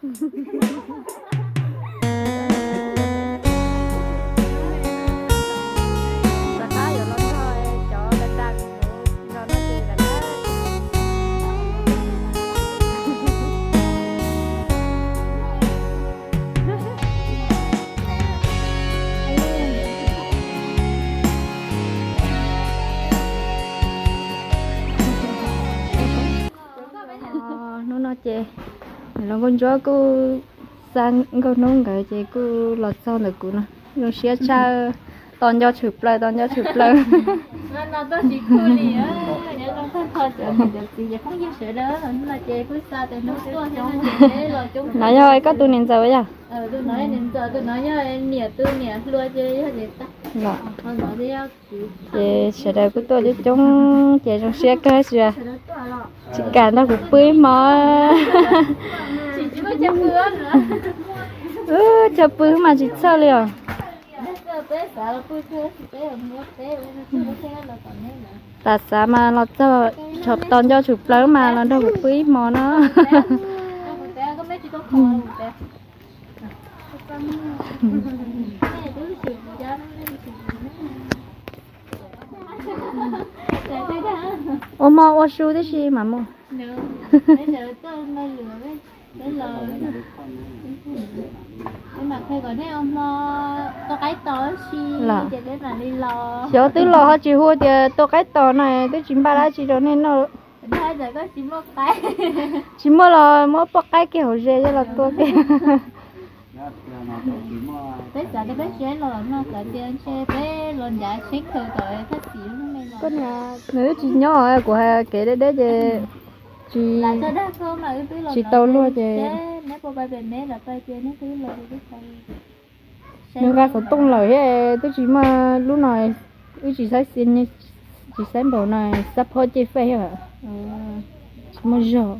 Hnub no ces niam laus Nkauj Ntsuab kuj xa Nkauj Hnub nkawd ces kuj los txog ntawm kuv no, zoo siab tshaj, tos nco tshwm plaws, tos nco tshwm plaws. No yog koj tus niam ntxawm yog? Ces sawv daws kuj tuaj coob coob ces zoo siab kawg, tsis kam nrog kuv pw ib hmo. Chaw pw mas tsis txhawj li os. Tam xav mas los txog, tos nco tshwm plaws mas los nrog kuv pw ib hmo no. Ua hmo ua su tib si mas mus. Xyov twb los ho tsis hu tias tua qaib tos no twb tsis npaj dab tsi rau nej noj. Tsis muaj los muab poj qaib kiag hauv zes coj los tua kiag. Koj niam, nws twb tsis nyob, kuv hais kev deb deb ces tsis, tsis tau luag ces nws nqa xov tooj lawm thiab, twb tsis muaj lub no, wb tsis saib xim, tsis saib npaum no, xab phob cij faj thiab. Tsis muaj zog.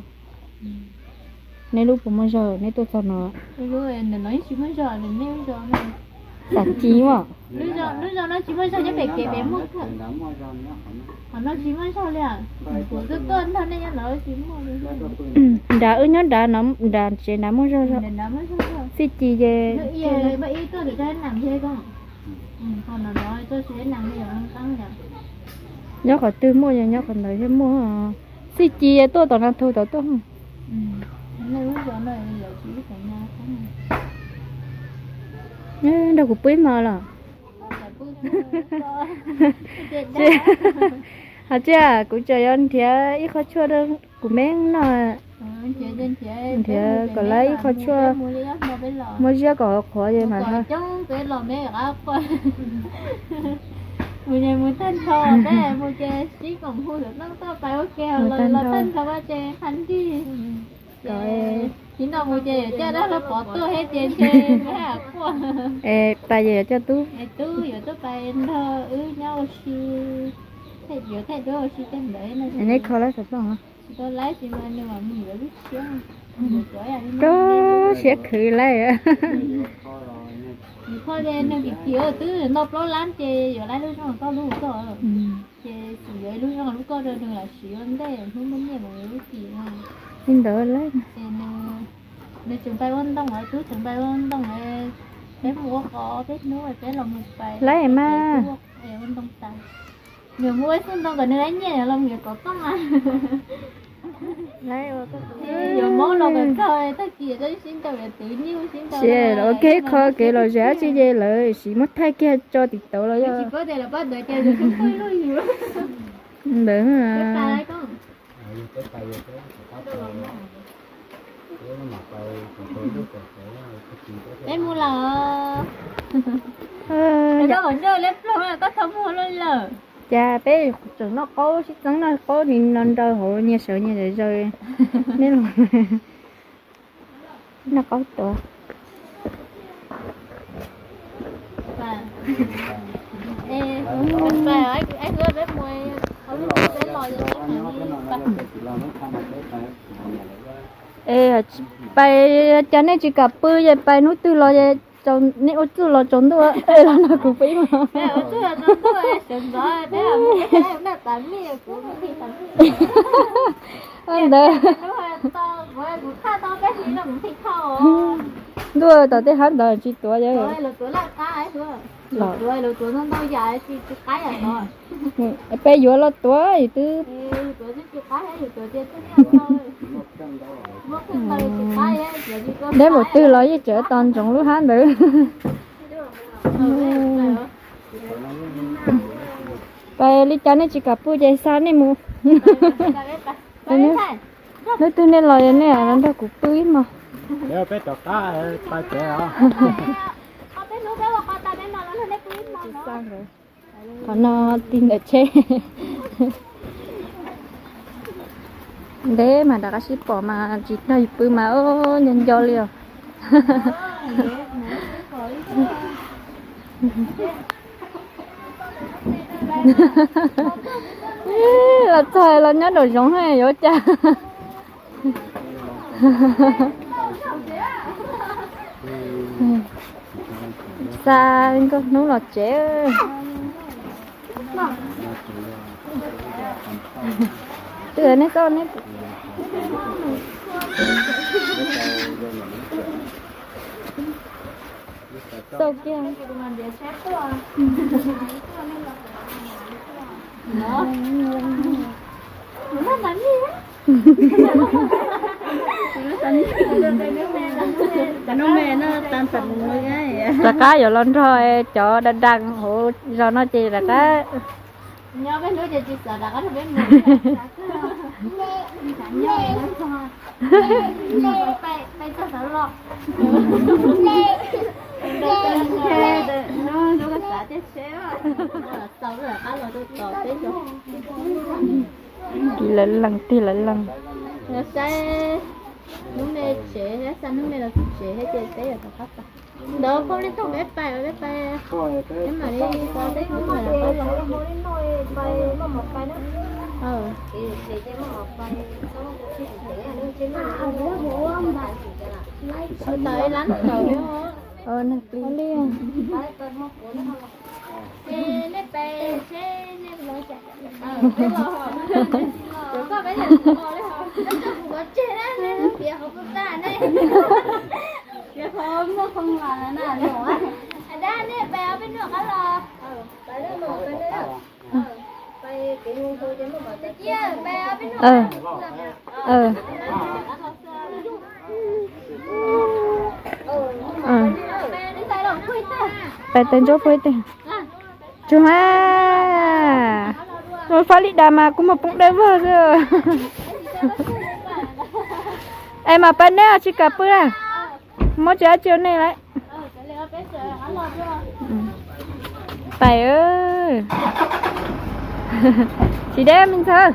Neb lub puas muaj zog, neb tuaj txog no? Xav ci mas. Nrad wb nyob nrad, nrad tsev nrad muaj zog zog. Xij ci ces nyob qhov twg muaj ces nyob qhov ntawd thiaj muaj. Xij ci tuaj tom no thaum tod tuaj. Nrog kuv pw ib hmo los? Hais tias kuv tseem yuav nrhiav ib qho tshuaj rau kuv me noj, nrhiav kom lawv ib qho tshuaj muab ziab kom qhuav es mam no. Mus tag nrho. Thaum no mus ces yuav coj dab laug Pov tuaj thiab ces ntshe nws haj quaj. Es pais ces yuav coj tub. Es tub yuav tuaj pais nrog wb nyob ua si, yuav thaij duab ua si tej ntawd no. Neb kho lawv xov tooj? Tsis tau laib tsis mas nws mam mus yuav lub tshiab. Koj siab khwv laib. Nws kho ces nws kim kim twb nto plaub lab ces yuav laib lub zoo koj lub koj. Ces xum yuav ib lub zoo lub koj rau nws los siv ua ntej hnub muaj nyiaj mas yuav lub kim no. Li ntawd laib. Ces nws tseem pais ua ntoo, tub tseem pais ua ntoo, peb mus ua qos peb hnub peb los mus pais. Laib mas. Ua ntoo tas. Nws mus ua xwb ntoo kom nws laib nyiaj los mus yuav kom tooj a. Yuav mob los kom txog tag kis tau sib ntaus yuav twv nyuj sib ntaus. Ces ua kev qho kev lom zem dab tsi ces lawv siv muab thaij kiag tso tim tauv los yog. Ntawd. Peb mus lawm. Koj tau qhov ncauj leb ploog koj tau muag lawm. Cas peb tseem noj qaub sib txeeb noj qaub ni no nraws hauv nyias sawv nyias zawv. Neb los noj qaub tuav. Es pais, cas nej tsis kam pw es pais hnub twg los es nej ua txuj los tsaus ntuj los nrog kuv pw ib hmo. Ntawd ntuj, tom tej hab ntawd tsis tuav. Peb yuav los tuav twb. Deb npaum twg los yeej tseem tos ntsoov lub hab ntawd. Pais li cas nej tsis kam pw ces xa nej mus. Hnub twg nej los nej nrog kuv pw ib hmo. Qhov no tig ntawm tsheb. Ntev mas rov qab sib pom mas tsis nrog yus pw mas nco nco li os. Los txog los nyob nraum zoov yuav ua cas. Xa nkauj hnub los tsev. Twb nej xauj ne. Xauj kiag. Rov qab yuav los nrog cov da da hauv zos no ces rov qab. Tig lawv lees, tig lawv lees. Saib hnub me tsev, saib hnub me los tsev thiab ces peb yuav rov qab pais. Ntawd phob li toog peb pais, peb pais, peb mam li teb hnub me los pais. Tau ib lab ntawd. Nej pais seb nej los cas. Tseg na, nej piav qhov kuv tag ne. Piav qhov muaj qhov mas na. Dab, nej pais ob peb hnub qab los. Pais taws ntsuab puag ib teg. Tsuag, mus fab li das mas kuv mus poob dawb vog xwb. Es mas pais neb tsis kam pw na. Muab tsis dab tsi nej lawm. Pais. Tsis deb me ntxhais.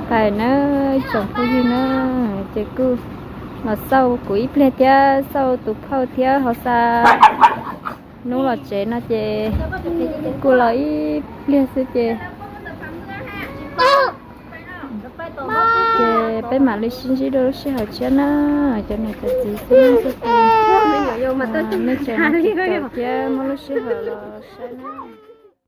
Pais na, tsoom phooj ywg na, ces kuj los xauj kuv ib pliag thiab xauj tus phauj thiab hauv xa. Hnub los tsev no ces kuj los ib pliag xwb ces, ces peb mam li sib ntsib dua lub sij hawm tshiab na. Cov niam cov txiv xwb xwb ces nej tseem mus tsis tau thiab muaj lub sij hawm los saib na.